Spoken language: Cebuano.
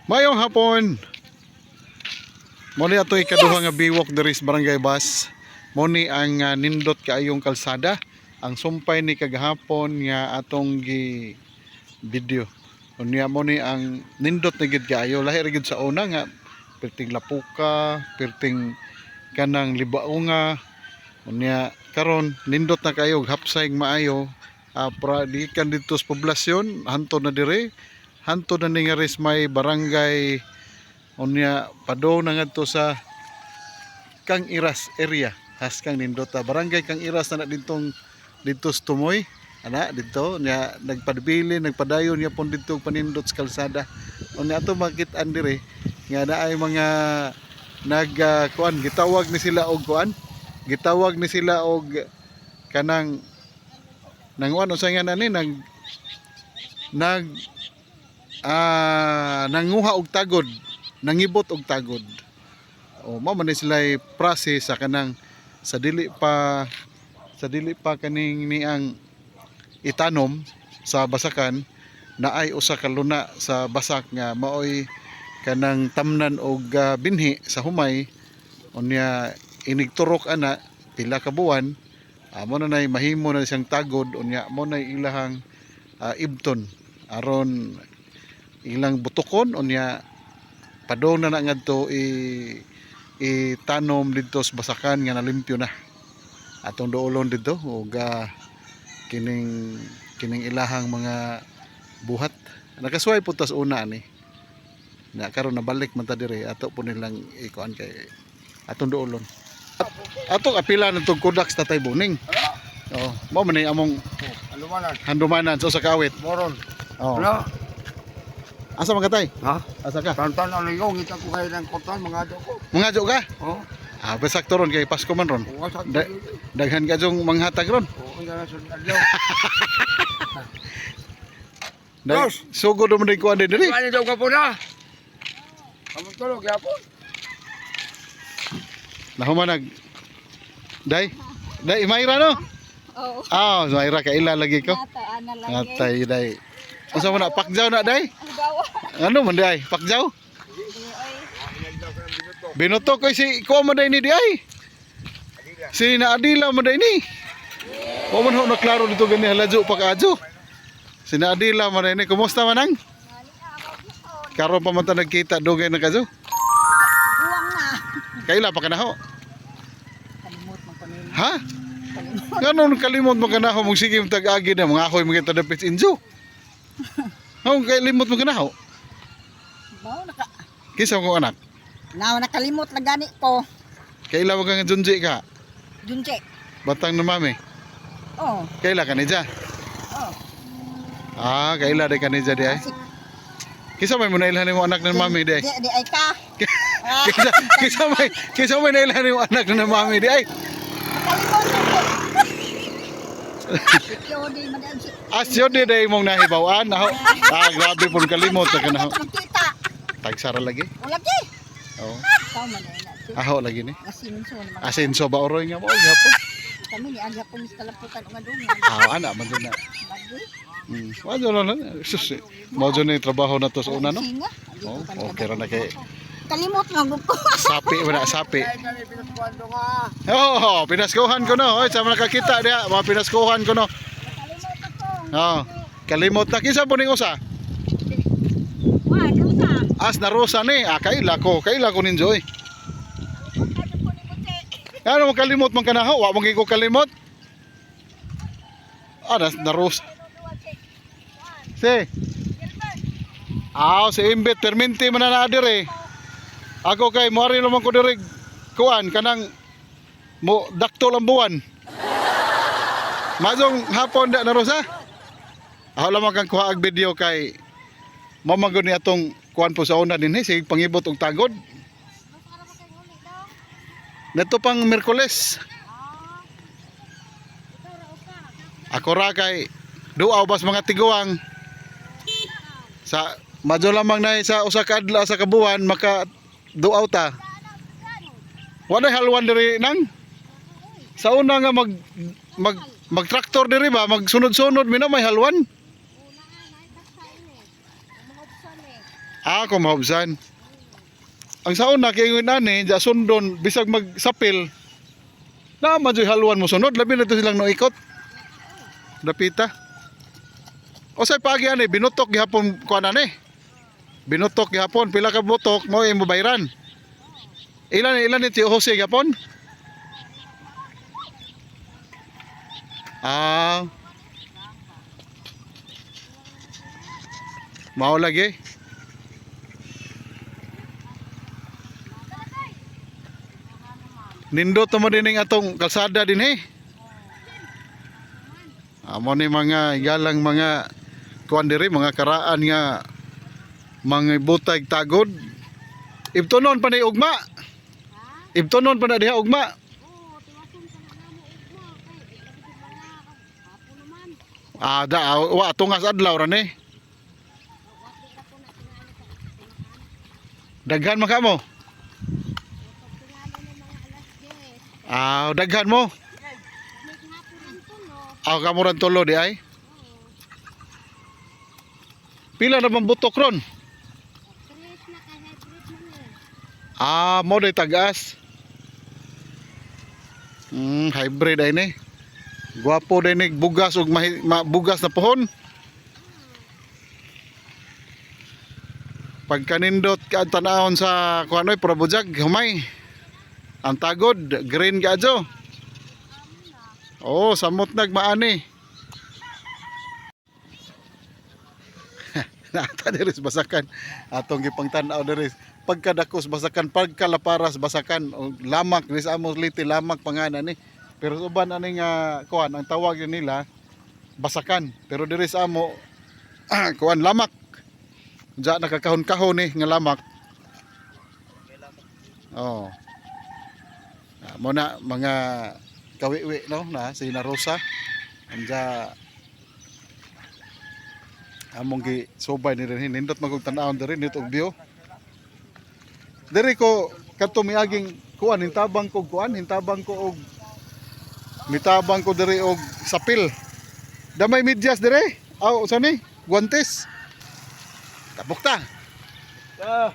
Mayong hapon. Mo ni ato ikaduha nga biwok diri sa Barangay Bus. Mo ni ang nindot kaayong kalsada. Ang sumpay ni kagahapon nga atong gi video. Unya mo ni ang nindot na gid kaayo, lahi ra gid sa una nga perting lapuka, perting kanang libaunga. Unya karon nindot na kaayo, hapsay maayo. Pra gikan didto sa poblasyon hantod na dire, hantod na ni nga ris may barangay, unya padong na ngadto sa Kang Iras area. Haskang nindota barangay Kang Iras na na dintong didto sa Tumoy ana didto. Nya nagpadbili, nagpadayon niya pon didto panindot sa kalsada. Unya ato makit-an dire nga naay mga nag kuan, gitawag ni sila og kuan, gitawag ni sila og kanang nanguan, unsa nga na ni, nag nag nanguha og tagod, nangibot og tagod. O mao man ni sila process sa kanang sa dili pa kaning niang itanom sa basakan, naay usa ka luna sa basak nga maoy kanang tamnan og binhi sa humay. Unya inigturok ana pila ka buwan, mo na nay mahimo na siyang tagod. Unya mo nay ilahang ibton aron ilang butukon. Unya padong na na ngadto i itanom didto sa basakan nga nalimpyo na. Atong duolon didto ug kining kining ilahang mga buhat. Nakasuway po tas una ani na karon nabalik man ta dire, ato po nilang ikuan kay atong duolon. Atong apila natong Kodak sa Tatay Buning. Oh, mao man ni among Alumanan. handumanan sa usa ka awit. Moron. Oh. Ano? Asa man ka, tay? Ha? Asa ka? Tantan ang ligaw, ngita ko kayo ng kotan, mga do ko. Mga ka? Oh, Ah, basakto ron kay Pasko man ron. kung asa Daghan ka jong manghatag ron. Oo, ang gana sa adlaw. Dag, Dos! sugod mo din kuan din diri. Ano daw ka po na? Kamon tulog, yapon. Nahuman nag Day. Day, Mayra no? Oo. Ah, Mayra kaila lagi ko. Nata, ana lagi. Atay day. Unsa man na pakjaw na, day? Halimbawa. Ano man day? Pakjaw? Ay, Binuto ko si kuha mo day ni di ay. Si na Adila mo day ni. Wa man ho na klaro dito gani, haladyo pa kaadyo. Si na Adila mo day ni. Kumusta man ang? Karon pa man ta nagkita, dugay na kadyo. Buwang na. Kaila pa ka na ho? Kalimot man ko nila. Ha? Nganon kalimot mo kanaho mong sige mong tag-agi na mga ahoy mga tadapit injo. Ngayon kalimot mo kanaho. Bao naka Kisa mo kong anak. na nakalimot na gani ko. Kaila mo kang junji ka. Junje. Batang na mami. Oh, Kaila ka nija. oh. Ah, kaila di ka nija di ay. Kisa may mo nailhan mo anak ng mami di ay. Di, di ay ka. Ah, Kisa may nailhan mo anak ng mami di ay. Nakalimot na ko. Yodi man ang si. Asyo di day mong nahibawan. Aho. Ah, grabe pun kalimot na kanaho. Makita. Tagsara lagi. Wala di. Oo. Ikaw man ay na. Aho lagi ni. Asinso naman. Asenso ba oroy nga mo gihapon. Kami ni agya po mis kalaputan nga dungan. Ah, ana man dun na. Lagi. Wa jud na. Sus. Mao jud ni trabaho na to sa una no. Singa. Oh, okay ra na kay Kalimot nga gud ko. sapi man na sapi. Kaya kami pinaskwando nga. Oh, pinaskuhan ko no. Oy, sa mga nakakita diha, mga pinaskuhan ko no. Nakalimot ako. Oh, kalimot na kinsa po ning usa? Wa, dusa. As na rosa ni, ah, kaila ko ninjo eh. Ano po ni Bute? Ano mo kalimot man kanaho? Wa mo gyud ko kalimot. Ah, nas na rosa. Si. Ah, si Imbet perminti man na naa dire. Ako kay moari naman ko dire kuan kanang mo dakto lang buwan. Mazong hapon da na rosa. Ako lamang kang kuha og video kay mamagod ni atong kuan po sa una din eh, sige pangibot og tagod. Neto pang Miyerkules. Ako ra kay duaw bas mga tiguang. Sa madyo lamang na sa usa ka adlaw sa kabuan maka duaw ta. Wala halwan diri nang. Sa una nga mag mag mag-traktor diri ba, magsunod-sunod mi na may halwan. Una na taksain eh. Mahubsan eh. Ah, kung mahubsan. Ang sa una kay ingon ani, ja sundon bisag magsapil. Naa man jud halwan mo sunod, labi na to silang noikot. Dapita. O say paagi ani binutok gihapon kuan ani. Binutok gihapon pila ka butok mo imo bayran. Ilan ilan ni Tio Jose gihapon? Ah. Mao lagi. Nindot mo din ning atong kalsada din eh. Amo ni mga igalang mga kuan diri mga karaan nga mga butay tagod. Ibtonon pa ni ugma. Ibtonon pa na diha ugma. Oo, tiwason sa na namo ugma kay di ka gid mga hapon naman. Ah, da ah, wa tungas adlaw ra ni. Wa di ra ko na tingali sa tinahan. Daghan man ka mo. Pag tingali ng mga alas 10, Ah, daghan mo. may hapon ang tulo. Aw kamuran tulo di ay. Oo, Pila na bang butok ron? tres na kay hybrid man eh. Ah, mo day tagas. Hybrid ay ni. Gwapo day ni bugas ug bugas na pohon. Pagkanindot ka ang tanahon sa kuanoy Probujag, humay. Ang tagod, green kaadyo. Oh, samot nagmaani. Naata diri sa basakan. Atong gipangtan-aw diri pagkadakos basakan, pagkalaparas basakan, o lamak diri sa among liti lamak panganan ni. Pero sa uban ani nga kuan ang tawag yun nila basakan. Pero diri sa amo kuan lamak. Diya nakakahon-kahon ni nga lamak. Oh. Ah, mo na mga kawiwi no na si Na Rosa. Anja among gi subay ni rin nindot magug tan-awon diri nito og view. Diri ko kadto miaging kuan hintabang ko kuan hintabang ko og mitabang ko diri og sapil. Damay medyas dire. Aw usa ni? Guantes. Tabok ta. Ah.